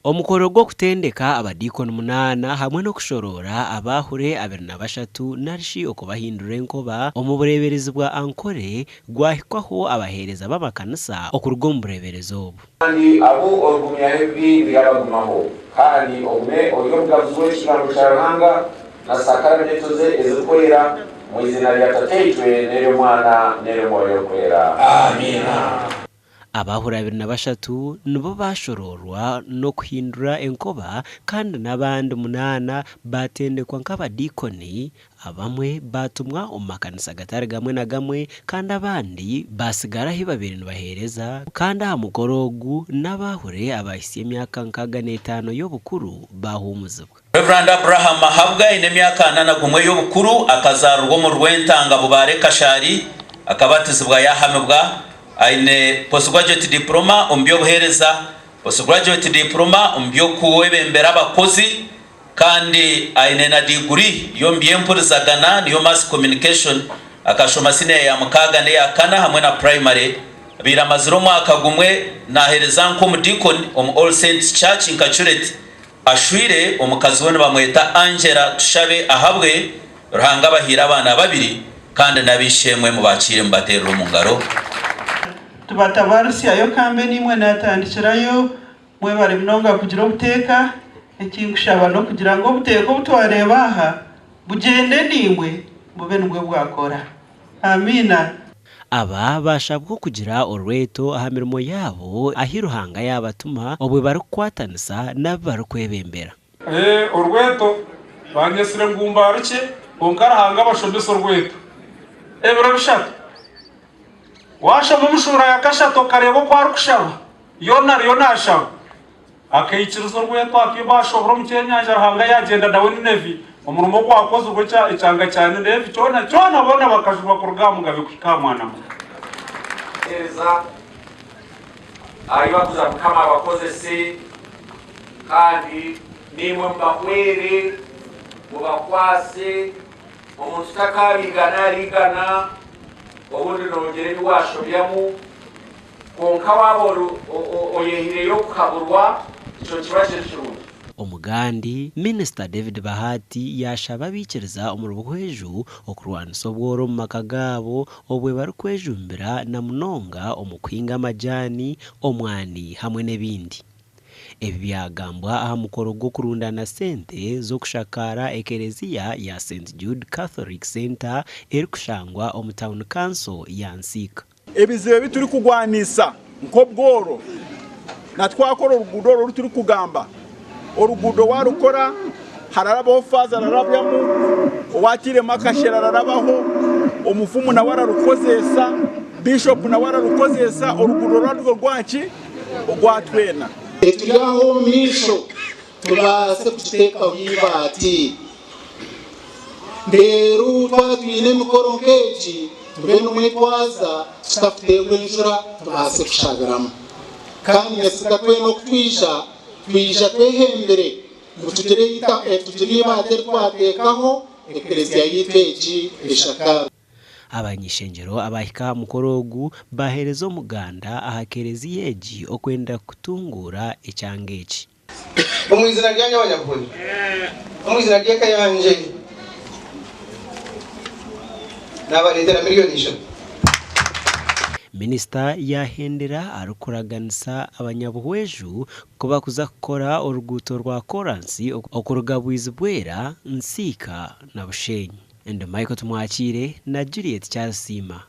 Omukoro gw'okutendeka abadiikoni munaana hamwe n'okushoroora abaahure 23 narishi okubahindura enkoba omu bureeberezi bwa Ankole gwahikwaho abaheereza b'amakanisa okuruga omu bureeberezi obu. Kandi abu origumyaho ebibi biryabagumaho, kandi ogume ori omugabuzi w'ekigambo kya Ruhanga na sakaramento ze ezirikwera, omu iziina rya Tataitwe n'ery'Omwana n'ery'Omwoyo Orikwera. Amiina. Abaahura 23 nibo baashoroorwa n'okuhindura enkoba kandi n'abandi munaana baatendekwa nk'abadiikoni, abamwe baatumwa omu makanisa gatari gamwe na gamwe kandi abandi baatsigara ahu babaire nibaheereza kandi aha mukoro ogu n'abaahure abaahitsya emyaka 65 y'obukuru baahuumuzibwa. Rev. Abraham Ahabwe aine emyaka 41 y'obukuru, akazaarirwa omu Rwentanga Bubaare Kashari, akabatizibwa yaahamibwa. Aine Postgraduate Diploma omu by'obuheereza, Postgraduate Diploma omu by'okwebembera abakozi kandi aine na diguri y'omu by'empurizagana niyo Mass Communication. Akashoma siniya ya mukaaga n'eya kana hamwe na purayimare. Abaire amazire omwaka gumwe naaheereza nk'omudiikoni omu All Saints Church nka curate. Ashwire, omukazi we nibamweta Angela Tushabe Ahabwe. Ruhanga abahaire abaana babiri kandi n'ab'eishe-emwe mubakiire mubateerere omu ngaro. Tubatabarusyayo kambe nimwe natandikirayo mwebare munonga kugira obuteeka ekinkushaba nokugira ngu obuteeka obutwareeba aha bugyende nimwe bube nibwo bwakora Amiina. Aba baashabwa okugira orweto aha mirimo yaabo ahi Ruhanga yaabatuma obwe barikukwatanisa n'abu barikwebembera. Ee, orweto, banyetsire ngu mbarukye, kwonka Ruhanga abashomesa orweto. Ebiro bishatu. Waashoma omu shuura ya kashatu okareeba oku arikushaba, Yona ariyo naashaba. Akaikiriza orweto atyo baashobora omu kyenyanja Ruhanga yaagyenda nawe Ninevi. Omurimo ogwakozirwe ekyanga kya Ninevi kyona kyona boona bakajunwa kuruga aha mugabe kuhika aha mwana muto. Heereza ahi bakuza Mukama abakozese kandi naimwe mubahwere mubakwase omuntu takaabigana arigana obundi noogira ebi waashobyamu. Kwonka waaba oyehireyo kuhaburwa, ekyo nikiba kiri kirungi. Omugandi, Minisita David Bahati yaashaba abaikiriza omuri Buhweju okurwanisa obworo omu maka gaabo obwe barikwejumbira na munonga omu kuhinga amajaani, omwani hamwe n'ebindi. Ebi byagambwa aha mukoro gw'okurundana sente z'okushakaara ekereziya ya St Jude Catholic Centre erikushangwa omu tauni kanso ya Nsiika. Ebizibu ebi turikurwanisa nk'obworo na twakora oruguudo oru oruturikugamba, oruguudo waarukora hararabaho faaza ararabyamu, owaatairemu akashera ararabaho, omufumu nawe ararukozeesa, biishopu nawe ararukozeesa, oruguudo rwaba ruri orwaki? Orwa twena. Eturi aho omu maisho tubaase kugiteekaho eibaati. Reero twaba twine emikoro nk'egi tube nimwo twaza tutakuteerwa enjura tubaase kushabiramu. Kandi nyesiga twena oku twija, twija twehembire ngu tugire tugire eibaati eri twateekaho eklezia yaitu egi eshakaarwe. Abany'ishengyero abaahika aha mukoro ogu baaheereza omuganda aha kereziya egi okwenda kutunguura ekyanga eki. Omu izina ryanyu Abanyabuhuni, omu izina ry'eka yangye, naabareetera miriyoni ishatu. Minisita yaahendera arikuraganisa Abanyabuhweju ku bakuza kukora oruguuto rwa koransi okuruga Bwizibwera, Nsiika na Bushenyi. Ndi Michael Tumwakiire na Juliet Kyarisiima.